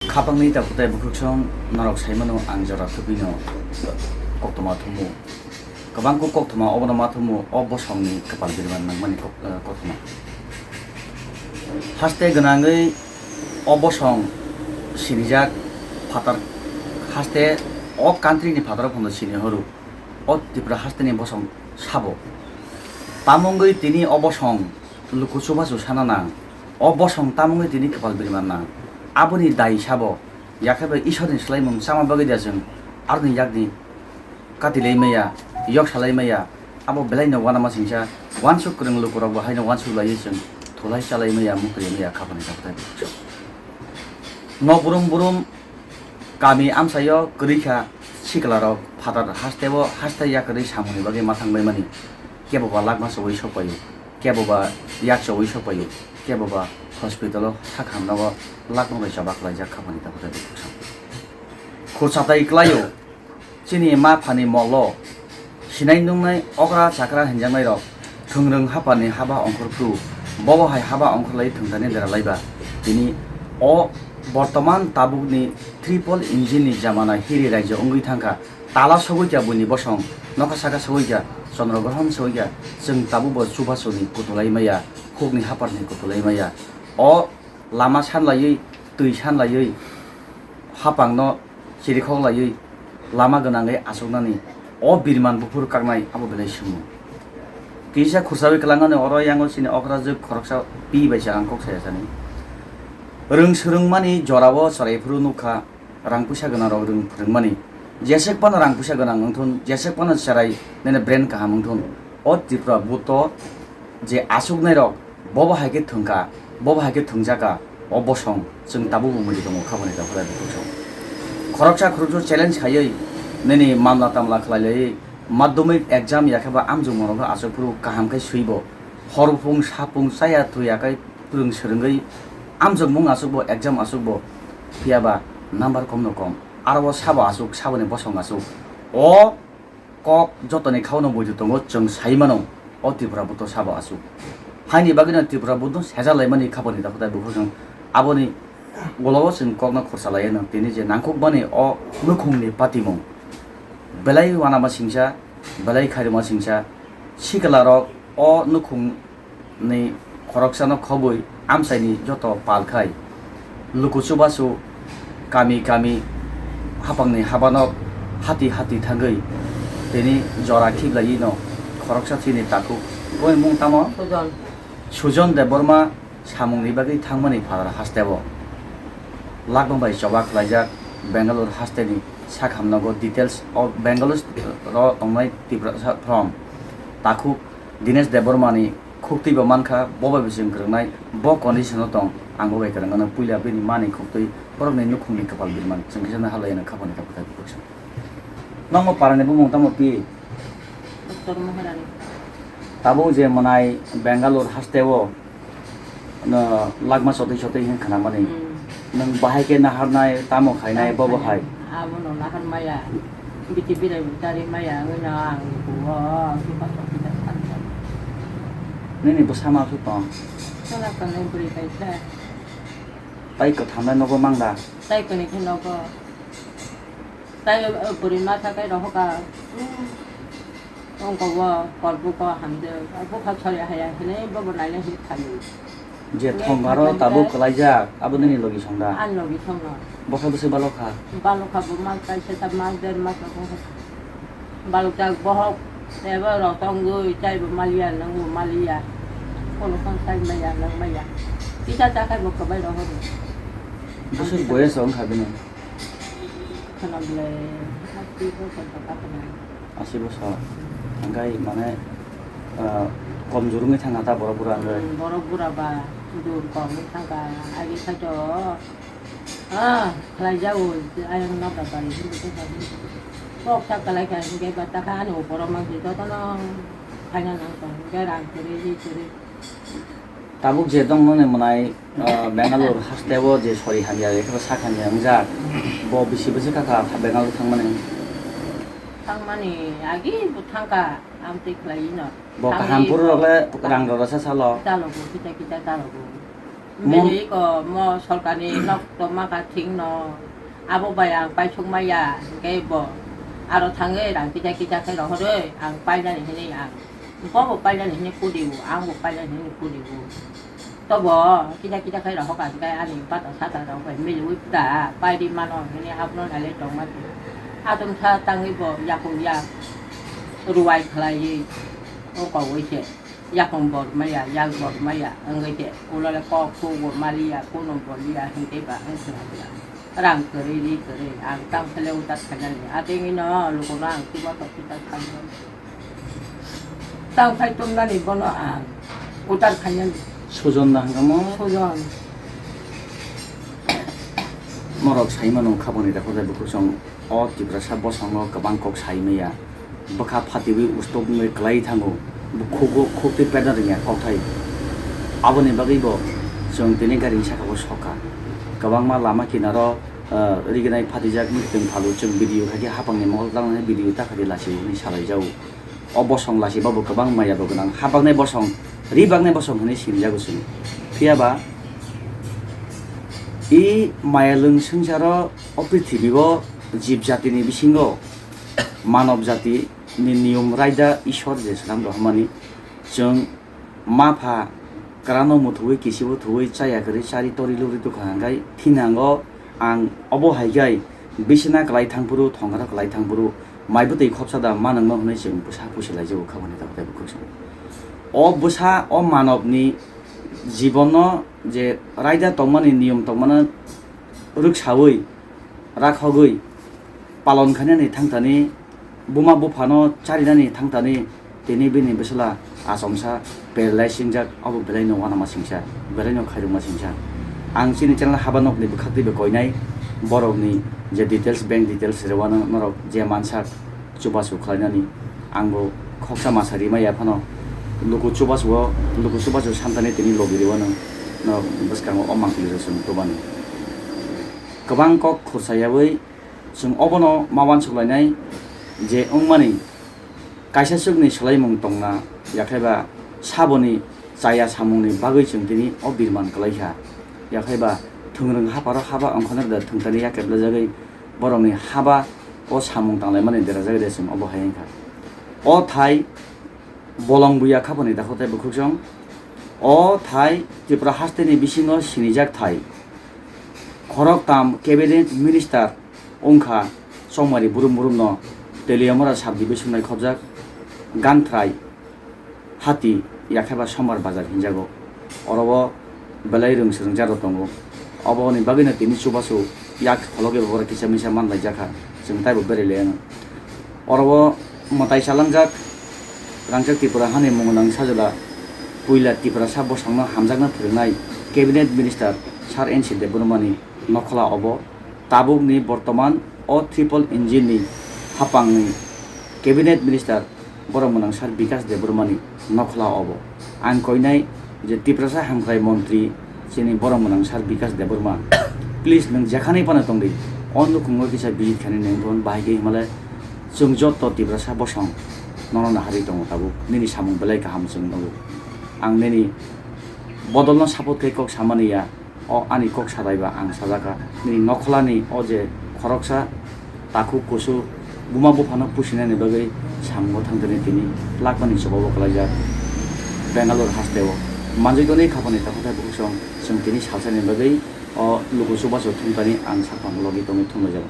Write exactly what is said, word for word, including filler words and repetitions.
Khapangni takhuk tei bwkhwksong norok saimano ang jora thwpwino koktwma thumu. Kwbangkuk koktwma obono ma thumu o bosongni kwpal biriman nangmani kok-, eh, koktwma. Haste gwnangwi o bosong sinijak phatar haste o country ni phataro phano sini horo o Tripura hasteni bosong sabo. Tamungwi tini o bosong luku chubachu sana nang. O bosong tamungwi tini kwpal biriman nang. Aboni dai sabo. Yakhe bai Ishorni swlaimung chama bagwi da chwng aroni yakni katilai maya, yok salai maya. Abo belaino uanama singsa, uansuk kwrwng lukurokbo haino uansuk laiwi chwng thulai chalai maya, muktwi maya, khapani takhuk tei bwkhwksong. Nok brum brum kami amchaio kwrwi kha siklarok phatar hasteo haste yakarwi samungni bagwi ma thangbaimani. Keboba lakma chowi sokpaio, keboba yak chowi sokpaio, keboba hospitalo sak hamnago lakma bai choba khlaijak khapani takhuk tei bwkhwksong. Khursa tai klaio. Chini ma phani molo sinai nungnai okra chakra hinjaknairok thwngrwng haphani haba ongkhor phru, bobo hai haba ongkhorlai thwngthani deralaiba. Tini o bortoman tabukni triple engine ni jamana hiri raijyo wngwi thangkha. Tala sogwi kha buini bosong, nokha saka sogwi kha, chondro grohon sogwi kha, chwng tabukbo chubasuni kutulai maya, hukni hapharni kutulai maya. O lama sanlaiwi, twi sanlaiwi, hapangno chirikhok laiwi lama gwnangwi achuknani o biriman buphuru kaknai abo belai swngmung. Kisa khursawi kwlangani oro yango chini okra jwk khoroksa pi bai se ang kok saya sani. Rwng swrwngmani jorao chwrai phuru nukha rang puisa gwnangrok rwng phwrwngmani. Jeswk phano rang puisa gwnang wngthun, jeswk phano chwrai nini brain kaham wngthun. O Tripura buto je achuknairok bobo hai khe thwngkha, bobo hai khe thwngjaka, o bosong chwng tabukbo muitu tongo khaboni takhuk tei bwkhwksong. Khoroksa khoroksa challenge khaiwi nini mamla tamla khlai laiwi madhyamik exam yakheba amjokmungrokno achuk phuru kaham khe swibo. Hor phung sa phung chaya thwi yakhai rwng swrwngwi amjokmung achukbo exam achukbo phiyaba number komno kom. Aro o sabo achuk, saboni bosong achuk. O kok jotoni khauno muitu tongo, chwng sai mano o Tripura buto sabo aswk. Haini bagwino Tripura buto seja laimani khaboni takhuk tei bukhuk chwng aboni ulo o chwng kokno khursa laiya nang tini je nangkukmani o nukhungni patimung. Belai uanama singsa, belai khairima singsa, sikla rok o nukhung ni khoroksano khobwi amchaini joto pal khai luku chubachu kami kami hapangni habanok hati hati thangwi tini jora khiblaiwi no khoroksa chini takhuk boni mung tamo? Sujon. Sujon Debbarma samungni bagwi thangmani phatar hasteo lakma bai choba khlaijak Bangalore hasteni sakhamnogo details o Bangalore ro tongnai Tiprasa from takhuk Dinesh Debbarmani khuktwi bo mankha, bo bai bo chwng kwrwngnai, bo condition-o tong, ang bo bai kwrwngano puila bini mani khuktwi borokni nukhungni kwpal birman chwng kisa no halai ano khapani takhuk tei bwkhwksong. Nokno parani bumung tamo pi? Doctor Maharani. Tabuk je mwnai Bangalore hasteo no lakma sotwi sotwi hin khnamani. Hmm. Nwng bahai khe naharnai, tamo khainai, bobo hai? Abono nahar maya, biti birai butari maya, wngno ang kugo, suka suka kita sanjak. Nini bwsa ma su tong? Sala kanai bwrwi kaisa. Tai kwthamnai nogo mangda? Tai kwnwi khe nogo. Tai, uh, bwrwi masa kai rohoka. Hmm. Ongko bo, kolbuko hamjwk. Bwkha sori haya hinwi bobo naina hin khaio. Je thongaro tabuk kwlaijak, abo nini logi songda? Ani logi songno. Bokha bwswk balokha? Balokha bo mas kaisa ta mas der mas rok wngkha. Balokjak bohok eba rok tongwi taibo maliya, nwngbo maliya. Kolokon sai maya, nwng maya. Kisa chakhai bo kwbai rohoro. Bwswk boyes wngkha bini? Khwna bwlai, hati bo khwna kakhwna. Asi bosor. Hingkai mane, ah, komjor wngwi thangkha ta borok bura hingkai. Hmm, borok bura ba, dur kom wngwi thangkha. Agi khaito, ah, khlai jago, ayang nokra bari hinwi tongkha. Kok ta kwlai kha hingke ba ta kha ani uporo mangsi jotono khaina nang tong. Hingke rang kwrwi, hi kwrwi. Tabuk je tongmani mwnai, ah, Bangalore hasteo je sori hamya, ekhe sak hamya wngjak. Bo bisi bwswk kha kha Bangalore thangmani? Thangmani agi bo thangkha, amtwi khlai no. Bo kaham puro rok le rang rok rasa salo. Chalo bo, kita kita chalo bo. Mo- Bini ko mo sorkarni nok tongma kha thik no. Abo bai ang paisuk maya, hingke bo aro thangwi rang kisa kisa khe rohorwi ang painani hinwi ang. Bo bo painani hinwi kudibu, ang bo painani hinwi kudibu. Tobo kisa kisa khe rohok ang khe ani bata sata rok bai miliwi da paidi mano hinwi abono nailai tongma. Atom sa tangwi bo yakung ya ruwai khlaiwi o kogwi se. Yakung bor maya, yak bor maya, wngwi se ulo le kok khugo maliya, kuno boliya, hingke ba wng swnamya. Rang kwrwi, ri kwrwi, ang tang phele utar khainani. Atwngwi no lukuno ang timo tok kita khainani. Tang phai tumnani bono ang utar khainani. Sujon na hwnkha mo? Sujon. Norok sai mano khaboni da khotai bukhuk song o Tiprasa bosongo kwbang kok sai maya. Bwkha phatiwi ustok wngwi kwlai thango. Bo khugo, khuk twi pedar wngya kokthai. Aboni bagwi bo chwng tini gari ni saka o sokha. Kwbangma lama kinaro, ah, riginai phatijak mwtwng phalu chwng video khai khe hapangni mokol tangnai video ta khai khe lachio hwnwi salai jago. O bosong lachibabo kwbang maya bo gwnang. Hapangni bosong, ri baknai bosong hwnwi sinijago chwng. Phiya ba i maya lwng swngcharo o prithibi o jib jatini bisingo manob jati ni niyom raida Ishwar je swnam rohormani, chwng ma pha kwrano muthubwi kisibo thubwi chaya kwrwi chari tori lugri tukha hwnkhe thinango ang obo hai khe bisina kwlai thangphuru thongaro kwlai thangphuru mai bwtwi khopsa da ma nangno hwnwi chwng bwsa pusi laijago khaboni tabuk tabuk khuksa. O bwsa o manobni jibono je raida tongmani niyom tongmano rwksawi rakhogwi palon khainani thangtani, buma buphano charinani thangtani, tini bini bwsla achomsa paralyze wngjak, obo belaino uanama singsa, belaino khairokma singsa. Ang chini channel haba nokni bwkhaktwi bo koinai borokni je details, bank details rwano norok je mansak chubachu khlainani, angbo khoksa masa rimaya phano luku chubachu o, luku chubachu santani tini logi rwano norok bwskango o mangpili rwchung tubani. Kwbang kok khursa yaui chwng obono ma uansuk lainai je wngmani kaisa chukni swlaimung tongna, yakhaiba saboni chaya samungni bagwi chwng tini o birman kwlaikha. Yakhaiba thwngrwng hapharo haba ongkhornai da thwngtani yakeplajagwi borokni haba o samung tanglaimani derajagwi de chwng obo hai wngkha. O thai bolong buya khaboni dakhotai bwkhwksong. O thai Tripura hasteni bisingo sinijak thai khoroktam cabinet minister wngkha, chongmari burum burumno Teliamura sub division bai khobjak Ganthrai hati yakheba Sombar bazar hinjago. Oro o belai rwng swrwngjakrok tongo. Oboni bagwino tini chubachu yak khologo borok kisa misa manlaijakha, chwng taibo berai laianw. Oro o mwtai chalangjak Rangchak Tripura hani Mungnang Sajwla puila Tiprasa bosongno hamjakna phwrwngnai Cabinet Minister Sir N C Debbarmani nokhla obo. Tabukni bortoman o triple engine ni hapangni Cabinet Minister borok mwnang Sir Bikash Debbarmani nokhla obo. Ang koinai je Tiprasa hamkrai montri chini borok mwnang Sir Bikash Debbarma, please nwng jekhani phano tongdi, o nukhungo kisa visit khainai nwng thon bahai khe himale chwng joto Tiprasa bosong nono naharwi tongo tabuk, nini samung belai kaham chwng nugo. Ang nini bodolno support khai kok samani ya. O ani kok sadaiba ang sajakha. Nini nokholani o je khoroksa takhuk kusu buma buphano pusinani bagwi samungo thangtani tini lakmani chobabo kwlaijak Bangalore hasteo. Manjui tonwi khapani takhuk thai bukhuk song chwng tini salsani bagwi o luku chubachu thumtani ang sakphang logi tongwi thumlaijago.